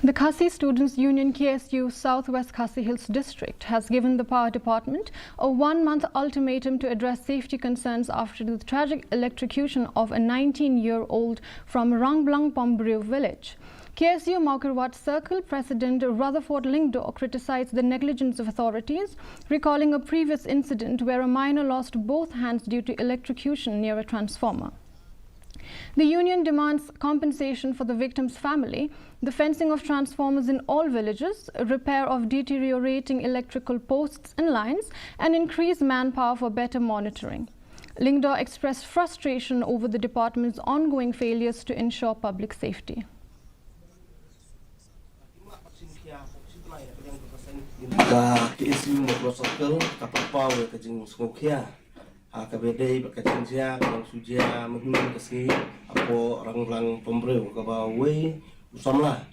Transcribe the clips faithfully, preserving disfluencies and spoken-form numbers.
The Khasi Students Union, K S U, South West Khasi Hills District has given the Power Department a one-month ultimatum to address safety concerns after the tragic electrocution of a nineteen-year-old from Rangblang Pambriu village. K S U Mawkyrwat Circle President Rutherford Lyngdoh criticized the negligence of authorities, recalling a previous incident where a minor lost both hands due to electrocution near a transformer. The union demands compensation for the victim's family, the fencing of transformers in all villages, repair of deteriorating electrical posts and lines, and increased manpower for better monitoring. Lyngdoh expressed frustration over the department's ongoing failures to ensure public safety. Ka K S U Mawkyrwat Circle ka pynpaw ïa ka jingsngewkhia ha kaba ïadei bad ka jingjia kaba la shu jia mynhynnin ka sngi hapoh Rangblang Pambriu, kaba uwei u samla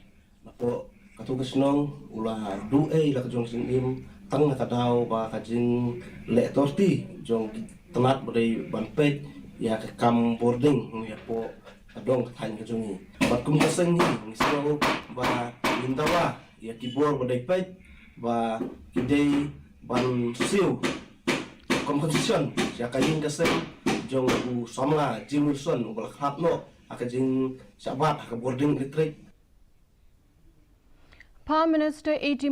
napoh katto ka shnong u la duh ei la ka jong ka jingim tang na ka daw ba ka jingleh authority jong ki tnat ba dei ban peit ïa ka kam bording hapoh ka dong ka thaiñ ka jong ngi. Bad kum ka seng ngi, ngi sngew ba ngin dawa ïa ki bor ba dei peit ba ki dei ban siew compensation ïa ka ïing ka sem jong u samla Jim Wilson uba la khlad noh ha ka jingshah bat ha ka bording electric. Power Minister A T